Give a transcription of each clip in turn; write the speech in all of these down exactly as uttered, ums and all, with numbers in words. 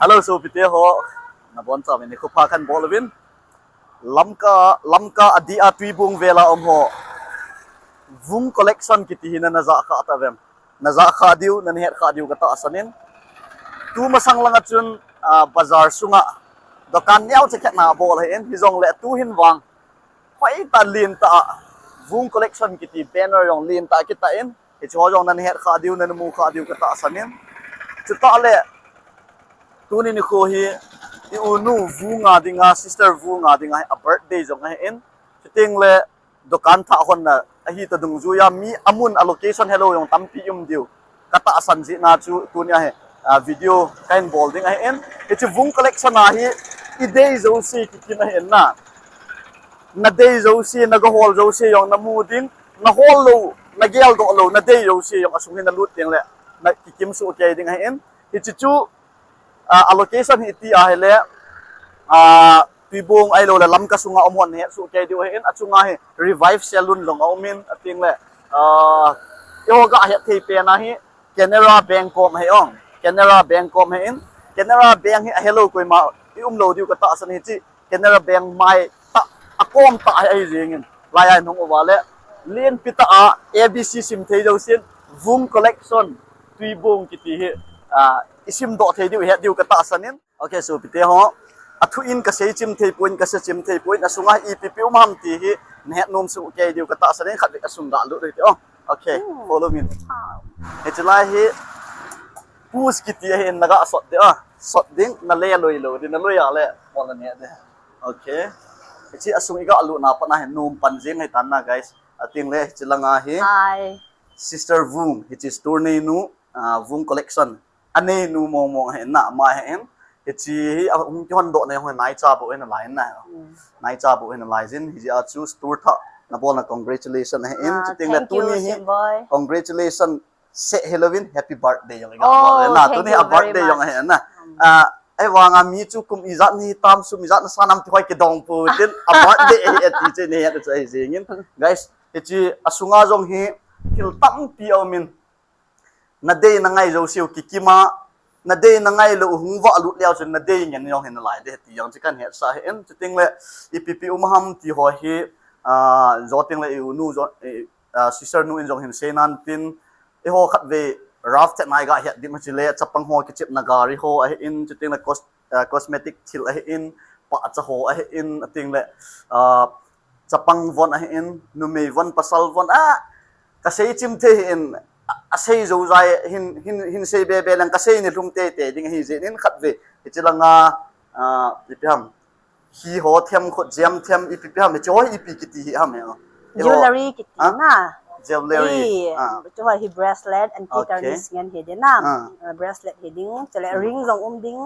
Hello, sopite ho. Nabonchauvin nikho pha kahin bol uvin. Lamka, Lamka a dia Tuibong vela um ho. Vung collection kiti hi nana jah kha tavem. Na jah kha diu, nana het kha diu katahsan in. Tu masang langa chun, ah, bazar sunga dukan neocha khat na bol ahin, hijongle tuhin vang hoitah lentah a Vung collection kiti banner jong lentah kitah in, hiche ho jong nana het kha diu, nana mu kha diu katahsan in. Chutah le, tuni nikho hi i unu Vung a dinga, sister Vung a dinga hi a birthday jong ahin. Chuteng le dukan thah honna ahi toh dungjuiya mi amun a location helou jong tampi um diu katahsan jeh in chu tunia hi, ah, video kahin bol ding ahin. Hiche Vung collection a hi i dei jouse kikim ahin na. Na dei jouse, na gahol jouse jong na mu ding, na hol lou, na geldoh lou, na dei jouse jong asung hi na lut ding le, na kikim soh kei ding ahin. Hiche chu, ah, a location hi iti ahile, ah, Tuibong ahilou le Lamka sunga um hon na het soh kei diu ahin, achunga hi Revive Saloon jong aum in, ateng le, ah, eiho gah het thei pen a hi Canara Bank kom ahi ong. Canara Bank kom ahin, Canara Bank hi ahelou koima i um lou diu katahsan in, hiche Canara Bank mai tah a kom tah hi ahi jeng in. Laiya i hung uva le, lenpi tah a A B C sim thei jousen, Vung collection, Tuibong kiti hi, ah, i simdoh thei diu, i het diu katahsan in. Ok, sopite ho. Athu in kasei chim thei poi, kasei chim thei poi, asunga ipi ipi um ham ti hi na het nom soh kei diu katahsan in, khatvei asung gah lut u hite. Oh, ok, hmm, follow me. Hiche lai hi, push kiti ahin, na gah sot ding, ah, sot ding, na le loi lou ding, na loi a le, bol na ne ding. Ok. Hiche asung i gah lut na pat na hi nom pan jeng ahi tan na, guys. Ateng le, hiche langa hi. Hi. Sister Vung, hiche store neinu, ah, Vung Collection. Aneinu mong mong ahin na, ama ahin. Hiche hi, ah, hung kihondoh na jong hi naicha bou ahin alai na. Hmm. Naicha bou ahin alai jin, hijeh a chu store thah na bolna congratulation ahin. Ah, chuteng le thank you, tuni hi, Sim boy. Congratulation seh hilouvin, happy birthday jong i gah bol ahin na. Oh, thank you very much. Tuni hi a birthday jong ahin na. Hmm. Ah, ahivanga mi chu kum ijat nahi tam, sum ijat nasa nam ti hoi kidong pou tin, a birthday ahi ati chu nahet u chu ahi jeng in. Guys, hiche asunga jong hi thil tampi aum in, na dei na ngai jouseu kikim a, na dei na ngai lou u hung vah lut leu chun na dei ngen jong hi nalai ding ti jong chu kahin hetsah ahin. Chuteng le ipi ipi um ham ti ho hi, ah, jou teng le i unu, jou, i, ah, sister nu in jong hin sei nan tin, eiho khatvei rough chat na i gah het ding chu le, chapang ho kichepna gari ho ahin, chuteng le cos-, ah, cosmetic thil ahin, pahcha ho ahin, ateng le, ah, chapang von ahin, numei von, pasal von, ah, kasei chim thei ahin, a, asei jou jai hin, hin, hin sei be be leng kasei nilhum tei tei ding ahi jeh in khatvei. Hiche langa, ah, ipi ham. Hi ho them, khut jam them, ipi ipi ham. Hiche ho ipi kiti hi ham he. Jewellery kiti na. Jewellery. I, ah, chu hi bracelet, anti tarnish ngen hi ding na. Ah. Ah, bracelet hi ding, chule ring jong um ding,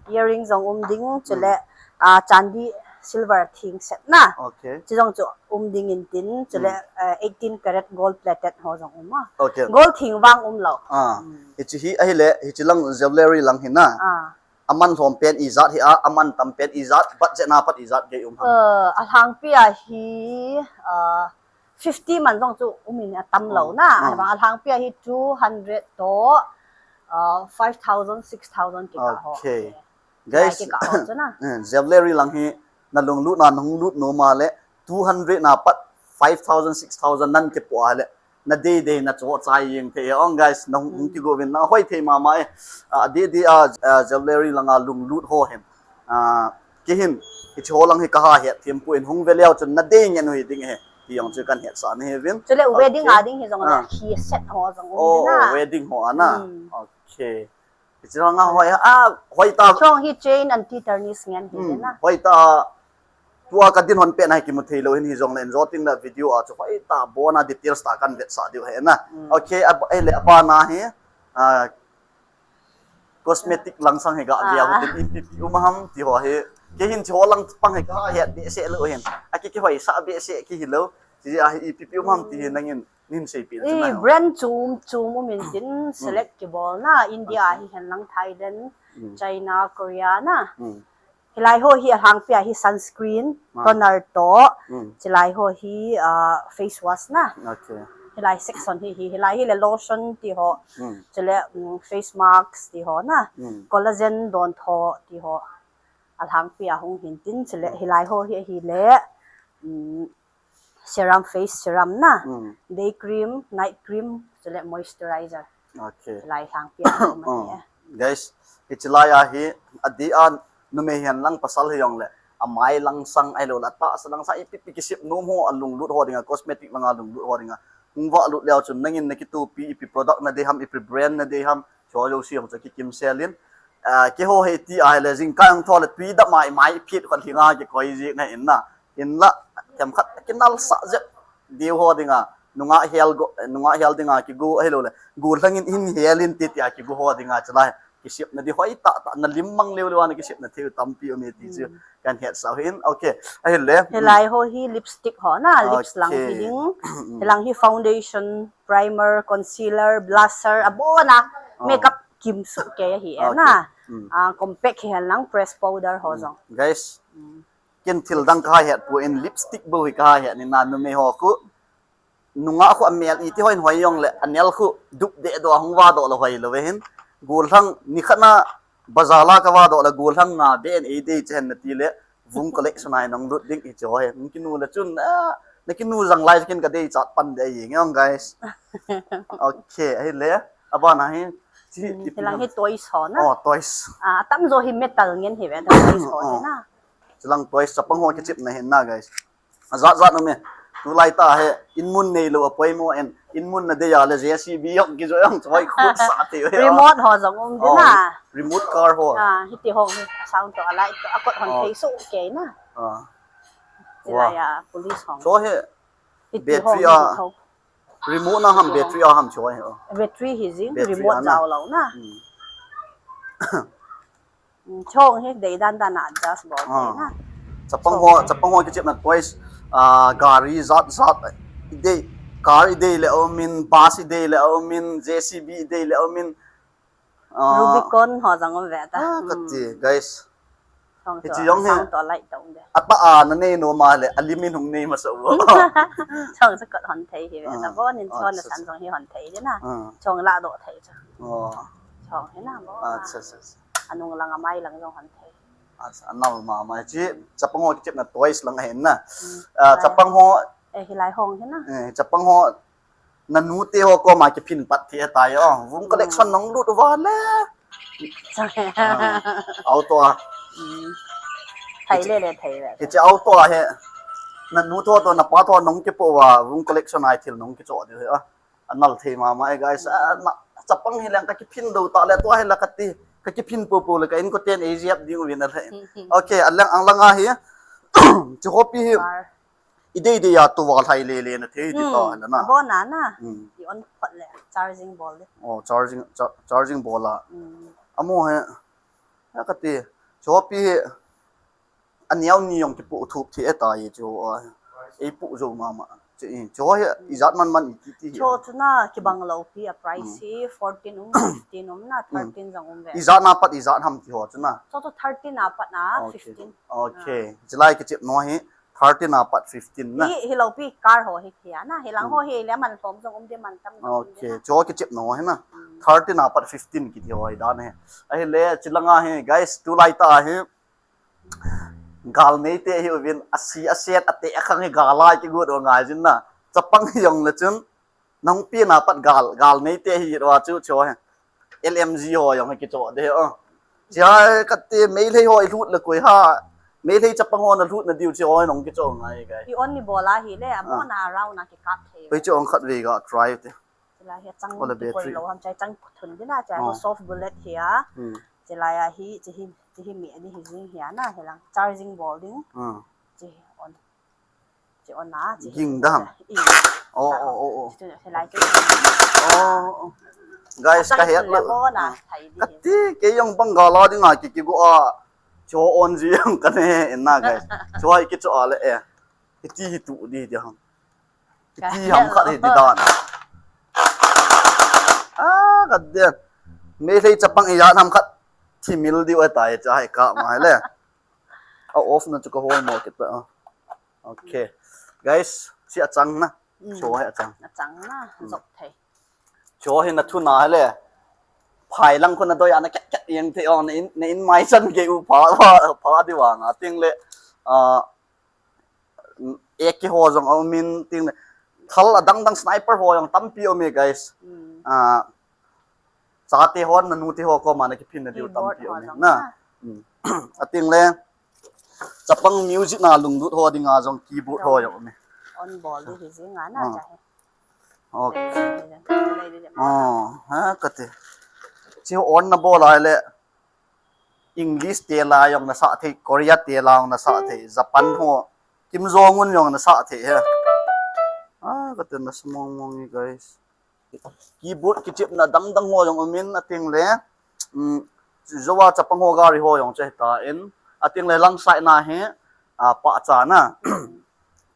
earring jong um ding, chule, ah, chandi silver thing set na. Ok. Chu jong chu um ding in tin, chule, eh, eighteen carat gold plated ho jong um a. Ok. Gold thing vang um lou. Ah. Hmm. Hiche hi ahile, hiche lang jewellery lang hi na. Ah. Aman lhom pen ijat hi a, aman tam pen ijat, budget na pat ijat gei um ham. Eh, alhangpi a hi, eh, fifty man jong chu um in atam lou na. Hmm. Ahivang alhangpi a hi two hundred to, eh, five thousand, six thousand kikah ho. Ok. Guys, kikah ho chu na. Eh, jewellery lang hi na lunglut na, na hung lut nom a le, two hundred na pat five thousand, six thousand nan kipoh a le, na dei dei na choh chai jeng thei e ong, guys, na hung, hung kigo uvin na hoi thei mama e. Ah, dei dei a, ah, jewellery langa lunglut ho hin. Ah, kei hin, hiche ho lang hi kaha het them poi, hung ve leu chun na dei ngen u hi ding e. Ti jong chu kahin hetsah na hi uvin. Chule wedding a ding hi jong le, hi set ho jong um na. Oh, wedding ho a na. Hmm. Ok. Hiche langa hoi a, hoi ta. Chong hi chain anti tarnish ngen hi na. Hoi ta. Tua kadin hon pet na hi kimu thei lou hin, hijongle in jou teng le video a chu hoi ta, abona details tah kahin vetsah diu ahi na. Hmm. Ok, ab-, ahile abana hi, ah, cosmetic lang sang hi gah ve a, ah, hitin ipi ipi um ham ti ho hi. Kei hin hiche ho lang pang hi kahet behseh lou hin. Aki kihoisah behseh ki hilou. Hiche a hi ipi ipi um ham ti hi nangin Nin seipeh na chu nai. Brand chom chom um in tin select kibol na, India hi hen lang, Thailand, China, Korea na. Hilai ho hi alhangpi a hi sunscreen, toner toh. Chilai ho hi, ah, face wash na. Okay. Hilai section hi, hi, hilai hi le lotion ti ho. Hmm. Chule, um, face mask ti ho na. Hmm. Collagen don tho ti ho. Alhangpi a hung hin tin, chule hilai ho hi, hi le, um, serum, face serum na. Hmm. Day cream, night cream, chule moisturizer. Okay. Hilai alhangpi a hung hin. Guys, hichelai a hi, adeh a numei hihen lang pasal hijongle, amai langsang ahilou le, atahsa langsang, ipi pi kisem nom ho, alunglut ho dinga, cosmetic langa lunglut ho dinga. Hung valut leu chun, nangin nakitopi, ipi product nadei ham, ipi brand nadei ham, chu jouse jong chu kikim sel in. Ah, keiho hi ti ahile, jingkah jong thole, tui dap mai, mai phit khon hinga kikoi jing ahi in na. Hinla, themkhat, kinalsah jep diu ho dinga, nungah hel go, nungah hel dinga kigo ahilou le, gollhang in hin hel in ti tia kigo ho dinga, chulai kisepna di hoi tah tah, na lim mang leu leu a na kisepna thei tampi um e ti chu kan hetsah hin. Okay, ahile. Hilai ho hi lipstick ho na, lips lang hi ding. Hilang hi foundation, primer, concealer, blusher, abon a makeup kimsuh kei ahi e na. Ah, compact hihen lang, pressed powder ho jong. Guys, ken thil dang kahet poi, lipstick bou hi kahet in na, numei ho khu. Nungah khu amel iti hoi in hoi jongle, anel khu dup deh doh a hung vadoh le hoilou ve hin. Gollhang nikhat na bazar a kavadoh le gollhang nga beh in eidei chehen nati le, Vung Collection a nong lut ding hiche ho hi. Nakinu le chun, ah, nakinu jang lai ken kadei chat pan deh ahi nge guys. Okay, ahile. Abana hi. Hilang hi toys ho na. Oh, toys. Ah, atamjo hi metal ngen hi ve, toys ho hi na. Hilang toys chapang ho kichepna hi na, guys. Ajat jat um e. Tulai tah hi, inmun neilou apoimo in, inmun nadei a le J C B jong kijoh jong choi khut sa ti ve. Remote ho jong um ding na. Remote car ho. Ah, hiti ho hi, sound to, alight to, akot hon thei soh kei na. Ah. Hilai a, police ho. Chu hi, hiti ho battery a. Remote na ham, battery a ham chu hi. Battery hi jing, remote jao lou na. Chong hi dei dan dan a adjust bol thei na. Chapang ho, chapang ho kichepna toys, ah, gari jat jat, idei, car idei le aumin, bus idei le aumin, J C B idei le aumin. Ah, Rubicon ho jong um ve ta. Ah, kati, guys. Chong chu, hiche jong hi sound to light to um de. Atah a nanei nom a le, alim in hung nei masa u. Chong chu kot hon thei hi ve ta. Bon in chong na san jong hi hon thei de na. Chong la doh thei chu. Chong hi na bon. Acha, acha, acha. Anung lang amai lang jong hon thei. Asa, anal mama. Hiche, chapang ho kichepna toys lang ahi na. Ah, chapang ho. Eh, hilai ho hi na. Eh, chapang ho. Nanu te ho koma kiphin pat thei tai o. Vung Collection nong lut uva le. Ah, auto a. Thei le le thei le. Hiche auto a hi. Nanu tho to napa tho nong kipo uva. Vung Collection a thil nong kichoh diu hi a. Anal thei mama e, guys. Ah, na, chapang hi leng kakiphin dou ta le, tua hi la kati. Kakiphin popo le ka inkoten eijep ding uvin a le. Okay, alang, alang a hi. Chu hopi hi. Idei dei a tu val hai le le na thei ti ta la na. Abon a na. I on phot le, charging bol le. Oh, charging, cha-, charging bol a. Amo he. Ha kati. Chu hopi hi. Aneo ni jong kipu thup thei e ta e chu, ah, eipu jou mama. Chu, chu hi ijat man man iti ti hi. Chu chu na kibang lou pi a price hi fourteen um, fifteen um na, thirteen jong um ve. Ijat na pat ijat ham ti ho chu na. Chu chu thirteen a pat na fifteen. Okay. Chilai kichep no hi thirteen a pat fifteen na. Hi, hilou pi car ho hi thei a na. Hilang ho hi le man lhom jong um de, man tam jong um de na. Okay. Chu kichep no hi na. Thirteen a pat fifteen kiti ho hi dan hi. Ahile chilanga hi guys, tulai tah hi. Gal neite hi uvin, asi aset ate akhang hi gal a kigot u ngai jin na. Chapang hi jong le chun, nong pi na pat gal, gal neite hi ro chu chu hi. L M G ho jong hi kicho de o. Chia kati Meitei ho i lut le koi ha. Meitei chapang ho na lut na diu chu nong kicho ngai kai. I on ni bol a hi le, amo na round na kikap thei. Koi chu ong khat ve ga try te. Chilai hi chang kikoi lou ham chai chang thun ding a chai ho soft bullet hi a. Chilai a hi, chi hi, chi hi mi ani hi jing hi a na, hilang charging bol ding. Chi on. Chi on a, chi hi. Ging dam. Oh, oh, oh, oh. Chi hilai chi. Oh, oh. Guys, ka het lou. Kati, kei jong bang gal a ding a ki, kigo a. Chu on ji jong ka ne in na, guys. Chu ai kicho a le e. Hiti hi tu di di ham. Hiti ham khat hi di dan. Ah, ka de. Meitei chapang ijat ham khat thimil diu ahitai chu hi ka ma le. A off na chu ka hol mo kit ta. Okay. Guys, si achang na. Cho hi achang. Achang na, jop thei. Cho hi na thu na le. Phai lang khu na doi a na ket ket yeng thei ong, na in, na in mai chan ke u pha, pha, pha di vang a ting le. A, A K ho jong a um in ting le. Thal adang dang sniper ho jong tampi um e, guys. A, chate ho, na nute ho koma na kiphin na diu tampi um e. Na. Ating le. Chapang music na lunglut ho dinga jong keyboard ho jong um e. On bol di hi jing a na cha hi. Okay. Oh, ha, kati. Chi on na bol a le. English te la jong na sa thei, Korea te la jong na sa thei, Japan ho, Kim Jong Un jong na sa thei he. Ah, kati na sa mong mong e, guys. Keyboard kichep na dang dang ho jong um in ating le. Um, Jowa chapang ho gari ho jong che ta in. Ating le lang sai na he, ah, pa cha na.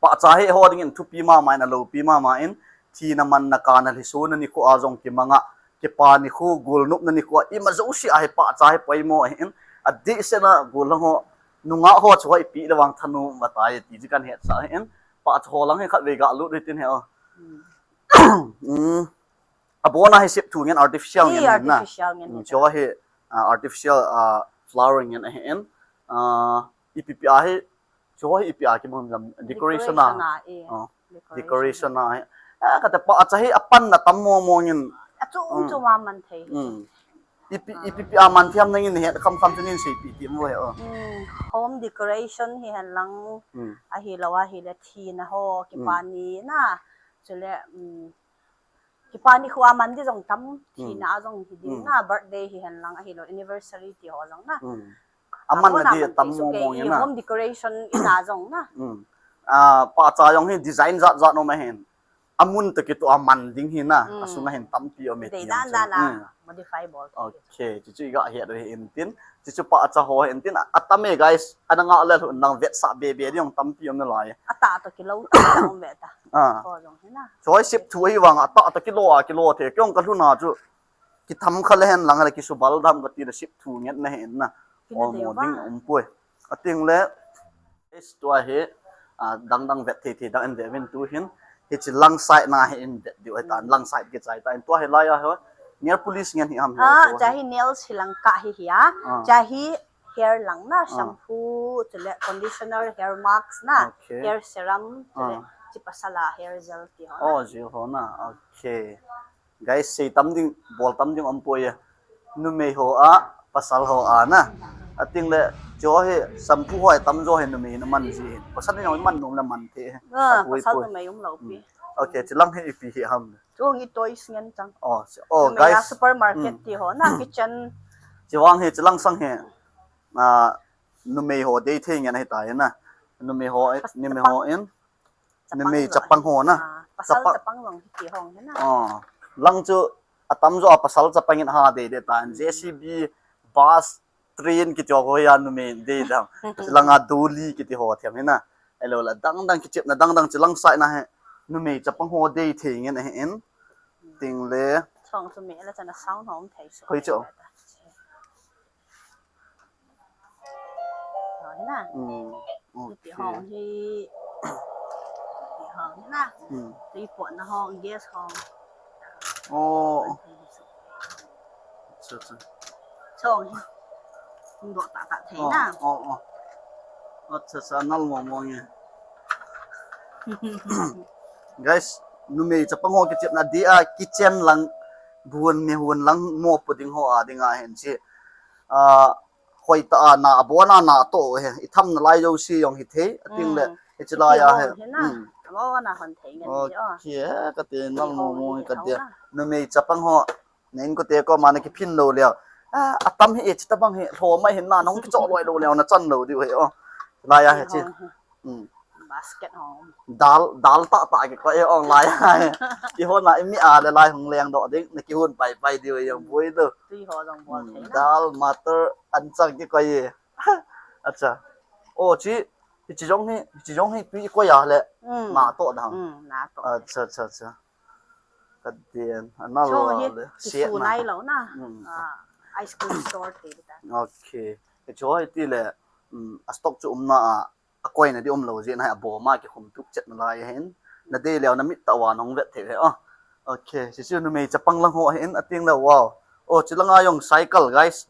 Pahcha hi eiho dingin thupi mama in, alopi mama in, thina manna kana lhisona nikho a jong kimanga, kipa nikho, golnopna nikho a, ima jouse a hi pahcha hi poimo ahin, adehset a golhang ho, nungah ho chu ipi le vang thanom ahitai ti chu kahin hetsah ahin, pahcha ho lang hi khatvei galut hitin he o. Hmm. Abona hi sep thu ngen artificial ngen ahin na. Artificial ngen. Hmm, chu hi, ah, artificial, ah, flower ngen ahin. Ah, ipi pi a hi Chu ho hi ipi a kimang lam decoration a. Decoration a, eh. Oh, decoration. Decoration a. Eh, kati pahcha hi apan na tam mong mong in. Achom chom a man thei. Mm. Ipi, ipi pi a man thiam nangin het kham kham chu nin seipi ti mo he, oh. Mm, home decoration hihen lang. Mm. Ahilou ahile thina ho, kipa ni na. Chule, mm, Kipa nikho a man di jong tam, thina a jong hi ding na, birthday hihen lang ahilou, anniversary ti ho jong na. Aman na di tam mong mong in na. Home decoration in a jong na. Ah, pahcha jong hi design jat jat nom ahin. Amun toh kitoh a man ding hi na, asung a hin tampi um e ti dan dan a modify bol. Okay, chuchu iga het u hi intin. Chuchu pahcha ho hi intin. Atam e, guys. Ana ngah le lhun lang vetsah be be ding jong tampi um nalai. Atah toh kilou ta um ve ta. Ah. Ho jong hi na. Choi sep thu ahi vang a, atah toh kilou a, kilou thei. Kei jong kalhun a chu kitham kha le hen lang le kisubal dam kati le sep thu ngen na hen na. Kina dei mo ding um poi. Ating le, is tua hi, ah, dang dang vet thei thei dang in ve vin tu hin. Hichi lang side na hi in vet diu hi ta, lang side kichai ta. In tua hi lai a ho. Nail polish ngen hi ham hi. Ah, cha hi nails hi lang ka hi hi a. Ah. Cha hi hair lang na, shampoo, chule conditioner, hair mask na, hair serum, chule chi pasal a hair gel ti ho na. Oh, gel ho na. Okay. Guys, sei tam ding, bol tam ding um poi e. Numei ho a, pasal ho a na. Ating le, chu hi, shampoo ho hi tam jo hi numei na man ji hin. Pasal ni man nom le man thei. Ah, pasal numei um lou pi. Okay, chi lang hi ipi hi ham. Chu hi toys ngen chang. Oh, guys. Supermarket ti ho na, kitchen. Chi vang hi, chi lang sang hi. Ah, numei ho dei thei ngen ahi ta na. Numei ho, numei ho in. Numei chapang ho na. Ah, pasal chapang jong hi ti hong hi na. Oh, lang chu atam jo a pasal chapang in ha dei dei ta. J C B, bus, train kiti ho hi a numei dei dang. Lang a dolly kiti ho thiam hi na. Ahilou le dang dang kichep na dang dang chi lang side na hi. Numei chapang ho dei thei ngen ahin. Ting le. Chong chu me la chana sound hom thei so. Hoi chu. Hong na. Hmm, okay. Hong hi. Hong na. Hmm. Tui pot na hong, gas hong. Oh. Acha, acha. Chong hi. Hong do ta ta thei na. Oh, oh. Acha, acha, nal mo mo nge. Guys, numei chapang ho kichep na di a kitchen lang bun mi hun lang mo pu ding ho a ding ahin chi. Ah, Hoi ta a na, abon a na to he. I tham nalai jouse jong hi thei. Ating le, hichi lai a he. Abon a hon thei ngen ni o. Okay, kati nal mo mo kati. Numei chapang ho. Nen kote koma na kiphin lou leo. Ah, atam hi e chi tabang hi. Lhom a hin na, nong kicho loi lou leo na chan lou diu he o. Lai a he chi. Basket ho. Dal, dal ta ta kikoi e ong lai a he. Kihon a imi a le lai hung leng doh ding. Na kihon pai pai diu e ong boi diu. Tui ho jong bol thei na. Dal, matar, anchang kikoi e. Acha. Oh, chi, hichi jong hi, hichi jong hi tui koi a le. Na to dang. Na to. Acha, acha, acha. Kadian, ana lo le. Siet na. Nai lo na. Ah, ice cream store te ta. Okay. Hichi ho hi ti le, a stock chu um na a. Akoi na di um lou jeh in a, abon a kikhum tup chet nalai ahin. Na dei leu na mit tah uva nahung vet thei ve. Oh. Okay, hichu numei chapang lang ho ahin, ating le wow. Oh, chulanga jong cycle, guys.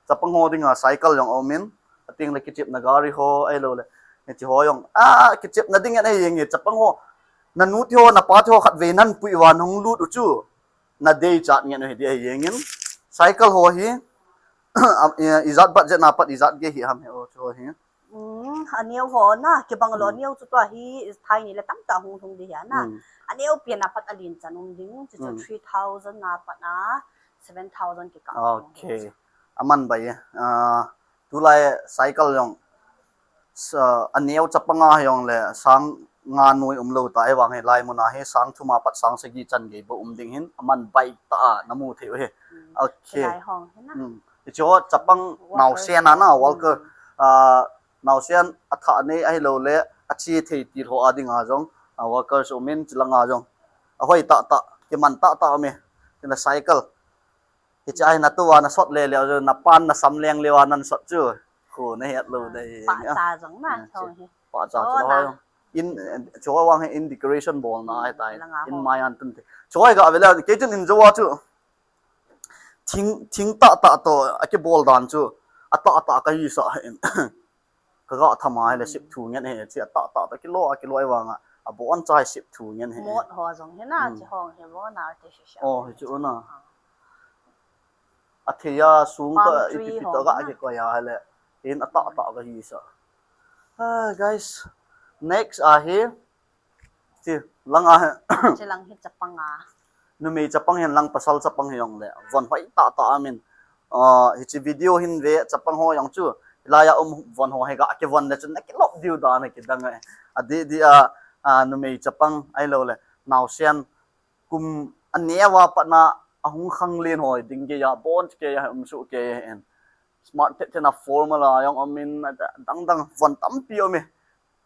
Chapang ho dinga cycle jong aumin. Ating le kichepna gari ho, ahilou le. Hiche ho jong. Ah, kichepna ding ngen ahi jeng e, chapang ho. Na nu te ho, na pa te ho khatvei nan pui uva nahung lut u chu. Na dei chat ngen u hi ding ahi jeng in. Cycle ho hi. Am, i, ijat budget na pat ijat gei hi ham he o chu ho hi. Um, aneo ho na, kibang lou aneo chu tua hi, thai ni le tamtah hung lhung ding hi a na. Aneo pen a pat alen chan um ding, chu chu three thousand na pat na, seven thousand kikah hung ding. Okay. Aman bai e. Ah, tulai cycle jong, sa, aneo chapang a jong le sang nga noi umlou ta, ahivang hilai mun a hi sang thum a pat sang sagi chan gei bou um ding hin, aman bai tah a namu thei u hi. Okay. Chulai ho hi na. Hichu chapang naosen a na, worker, ah, naosen athah nei ahilou le, ache thei til ho a dinga jong, ah, workers umin, chulanga jong. Ahoi tah tah, kiman tah tah ume. Tina cycle. Hiche a hi na tua na sot le le, na pan na sam leng le uva nan sot chu. Khu na het lou dei. Pahcha jong na, chong hi. Pahcha chu ho jong. In, chu ho vang hi in decoration bolna ahi tai. In mai an tun te. Chu ho ga ve le, kei chun in jo a chu. Thing, thing tah tah toh, akibol dan chu. Atah tah ka hisah in. Ka ga tham a hile sep thu ngen e, chi atah tah tah kilo, akilo ahivang a, abon chai sep thu ngen e. Mot ho jong hi na, chi ho hi bon artificial. Oh, hichu na. Athei a sung ka ipi pi toh ga kikoi a hile. In atah tah ka hisah. Ah, guys, next a hi. Chi lang a hi. Chi lang hi chapang a. Numei chapang hin lang pasal chapang hi jong le. Von hoi tah tah amin. Ah, hiche video hin ve chapang ho jong chu. Hilai a um von ho hi ga kivon le chun na kilop diu dan a kidang e. Adih dih a, ah, numei chapang ahilou le. Naosen kum aneo a pat na ahung khang len ho ding gei a bon kei a um su kei en. Smart te te na formal a jong umin dang dang von tampi ume.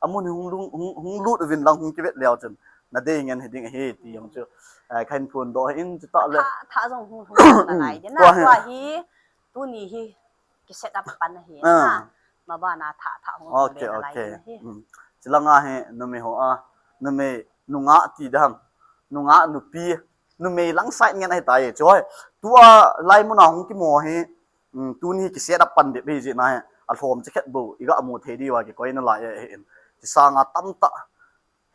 Amun hung lung, hung, hung lut uvin lang hung kivet leu chun. Na dei ngen hi ding ahi ti jong chu. Eh, kahin phondoh in chu tah le. Tha, tha jong hung, hung na lai ding na. Tua hi. Tua hi. Tuni hi. Ki set up pan ahi na. Ma ba na tha, tha hung hung le na lai ding ahi. Chulanga hi numei ho a. Numei nungah ti dam. Nungah nupi. Numei lang side ngen ahi tai. Chu hoi. Tua lai mun a hung kimo hi. Um, tuni ki set up pan bep hi jeh na hi, alhom chikhat bou, iga mu thei diu a kikoi nalai e, e, in. Chi sanga tamtah.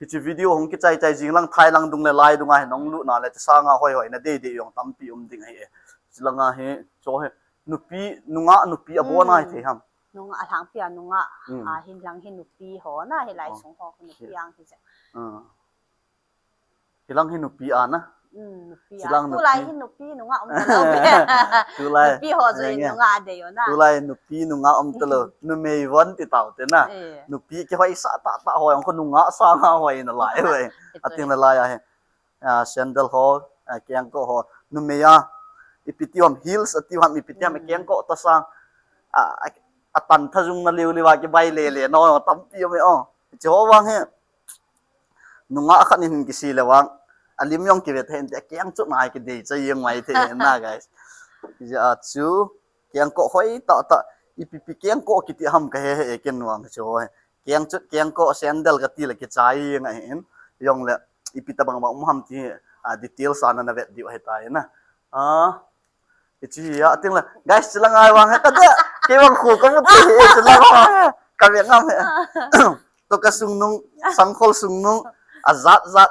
Hiche video hung kichai chai jing lang thai lang dung le lai dung a hi nahung lut na le, chi sanga hoi hoi na dei dei jong tampi um ding ahi e. Chi langa hi, chu hi, nupi, nungah nupi abon a hi thei ham. Nungah alhangpi a nungah, a hin lang hi nupi ho na, hilai sung ho nupi ang hi jeh. Hilang hi nupi a na. Nupi a. Tulai hi nupi nungah um talou. Tulai. Nupi ho jong nungah a dei u na. Tulai nupi nungah um talou. Numei von ti tau te na. Nupi kihoisah tah tah ho jong khu nungah sanga hoi nalai ve. Ating nalai a hi. Ah, sandal ho, ah, kengkoh ho. Numei a. Ipi ti ham heels, ati ham ipi ti ham kengkoh ta sang. Ah, atan tha jung na liu liu a kibai le le. No, tampi um e o. Chi ho vang hi. Nungah khat in hin kisei le vang. Alim jong kive thei inte, akeng chutna hi kidei chai jeng mai thei na, guys. Hijeh a chu, kengkoh hoi tah tah, ipi pi kengkoh kiti ham kahe he e ken vang chu. Keng chut, kengkoh, sandal kati le kichai jeng ahin. Jong le, ipi tabang bang um ham ti, ah, details a na na vet diu ahi tai na. Ah, Hichi hi a, ating le, guys, chi langa vang he, ka de, kei vang khu ka mu ti hi, chi langa vang he, ka ve ngam he. To ka sungnung, sangkhol sungnung, ajat jat,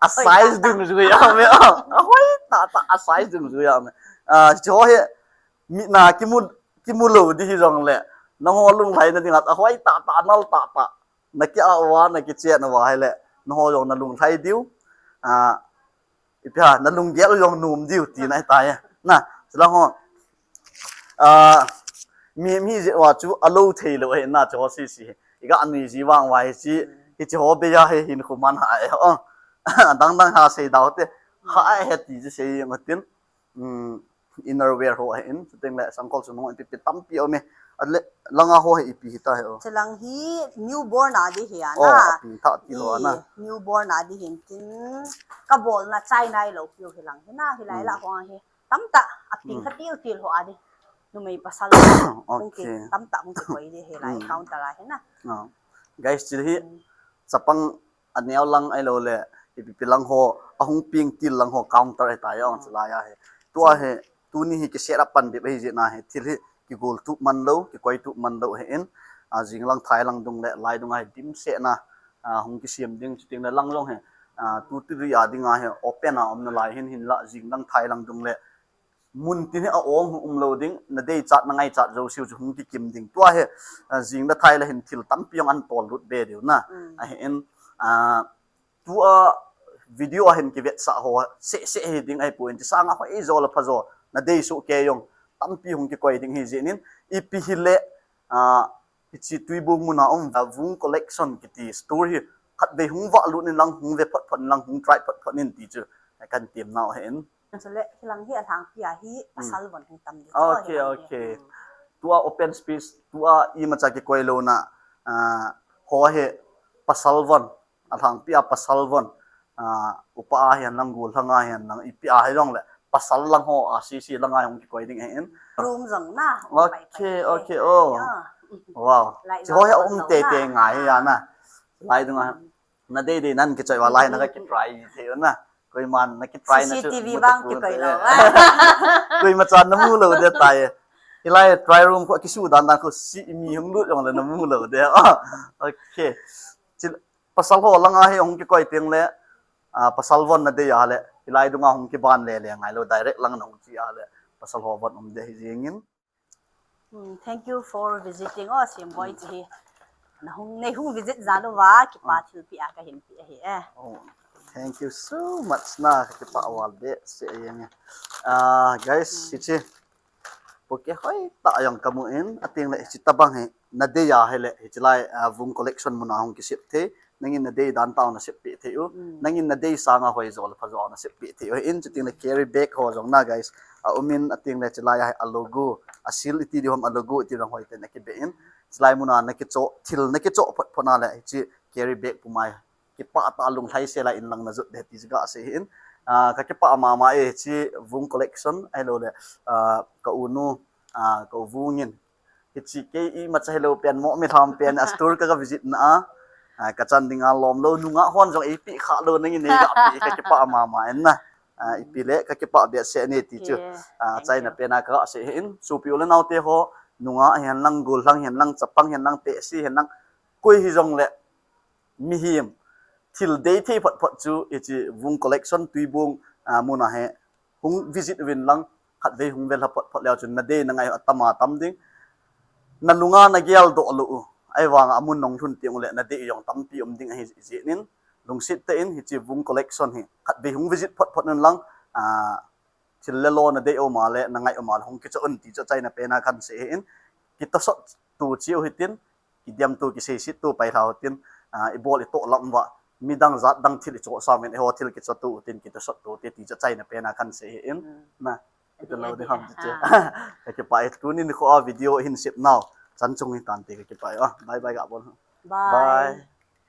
a size dungjui a me, a hoi tah tah, a size dungjui a me. Ah, chu hi, mi na kimu, kimu lou di hi jong le, nangho lunglhai na ding a, a hoi tah tah, a nal tah tah, na ki a uva, na kichen uva hi le, nangho jong na lunglhai diu, ah, Ipi ham, na lunggel u jong nom diu tina ahi tai. Na, chuleh ho. Ah, mi, mi jeh uva chu alou thei lou ahi na chu ho sisi. Iga nui ji vang uva hichi, hichi ho bei a hi hin khu man ha e ho. Dang dang ha sei dau te. Ha e he ti chu sei matin. Um, inner wear ho ahin, chuteng le sangkhol sungnung ipi pi tampi um e. Ale, langa ho hi ipi hita hi o. Chulang hi newborn a di hi ana. Oh, api tha ti ho ana. Newborn a di hin tin ka bolna chai nailou piu hilang hi na, hilai lah ho hi. Tamtah, api kha til til ho a di. Numei pasal. Okay. Tamtah hung kikoi di hilai counter a hi na. Guys, chu hi chapang Aneo lang ahilou le, ipi pi lang ho, ahung ping til lang ho counter ahitai, ong chu lai ahi. Tua hi, tuni hi ki set up pan bep ahi jeh in ahi, thil hi kigol tup man lou, kikoi tup man lou ahin, a, jing lang thai lang dung le, lai dung ahi dimset na, a, hung kisem ding, chuting le lang jong hi, a, tu ti ri a ding ahi, open a um nalai hin hin la, jing lang thai lang dung le, mun tin hi a ong hung um lou ding, na deichat na ngaichat jouse u chu hung kikim ding. Tua hi, a, jing le thai le hin thil tampi jong an tol lut be diu na. Ahin, a, tua video a hin kivetsah ho seh seh hi ding ahipoi, ti sanga hoi jo le pha jo, na dei soh kei jong tampi hung kikoi ding ahi jeh in, ipi hile, a, hiche Tuibong muna um, a, Vung Collection kiti store hi khatvei hung vah lut in lang, hung ve phot phot in lang, hung try phot phot in ti chu kan tem nau ahin. Chule, hilang hi alhangpi a hi pasal von hung tam ding. Okay, okay. Tua open space, tua imacha kikoi louna, a, ho hi pasal von, alhangpi a pasal von, a, upa a hihen lang, gollhang a hihen lang, ipi a hijongle, pasal lang ho, a, C C lang a hung kikoi ding ahin. Room jong na. Okay, okay, oh. Wow. Hiche ho hi um tei tei ngai hi a na. Lai dung a. Na dei dei nan kichoi uva lai na ka kitry thei u na. Koiman na kitry na chu. C C T V vang kikoi lou. Koima chan na mu lou de tai. Hilai try room khu kisu dan dan khu si mi hung lut jong le na mu lou de. Okay. Chi pasal ho langa hi hung kikoi teng le, a, pasal von na dei a le, hilai dunga hung kiban le le ngai lou, direct lang na hung chi a le, pasal ho von um de hi jing in. Hmm, thank you for visiting. Oh, Simboi chi hi. Na hung, nei hung visit jal uva, kipa thilpeh a kahin pe ahi e. Oh, thank you so much na, ka kipah val behseh jeng e. Ah, guys, hiche. Bouquet hoitah jong kamu in, ating le hiche tabang hi, na dei a hile, hiche lai, ah, Vung Collection muna hung kisep thei. Nangin na dei dan tah u na seppeh thei u. Nangin na dei sanga hoi jo le pha jo na seppeh thei u. Hin chuting le carry bag ho jong na, guys. A um in, ating le hiche lai a hi a logo, a seal iti diu ham, a logo iti diu ham, hoiten akibe in. Hiche lai muna na kichoh, thil na kichoh phot phot na le, hiche carry bag puma hi kipah tah a lunglhaisel a inlang na jot de ti chu kasei hin. Ah, ka kipah mama e, hiche Vung Collection ahilou le, ah, ka u nu, ah, ka u Vung in. Hiche kei imacha hilou pen, mo mi lham pen, a store ka, ka visit na a. Ah, ka chan ding a lom lou, nungah hon jong eipeh kha lou, nangin nei gapeh, ka kipah mama in na. Ah, ipi le, ka kipah behseh e ti chu. Ah, achaina pen a kasei hin, sopi u le naote ho, nungah hihen lang, gollhang hihen lang, chapang hihen lang, tehse hihen lang, koi hijong le, mihem, thil dei thei phot phot chu, hiche Vung Collection Tuibong, ah, muna hi, hung visit uvin lang, khatvei hung ve lha phot phot leu chun, na dei na ngai u atam a tam ding. Na lunga na geldoh lou u. Ahivanga amun nong lhun teng u le, na dei u jong tampi um ding ahi jeh in, lungset tah in, hiche Vung Collection hi, khatvei hung visit phot phot un lang, ah, thil le lo na dei um a le, na ngai um a le, hung kichoh un ti chu achaina pen a kasei hin, kitosot tu cheu hitin, kidem tu, kiseiset tu, pailha u tin, ah, ibol itoh lam uva, midang jat dang thil ichoh sam in, eiho thil kichoh tu tin, kitosot tu te ti chu achaina pen a kasei hin, na, iti lou ding ham ti chu. Ka kipah e, tuni nikho a video hin sep nau, chan chung hitante ka kipah e, ah, bye bye ga bol. Bye.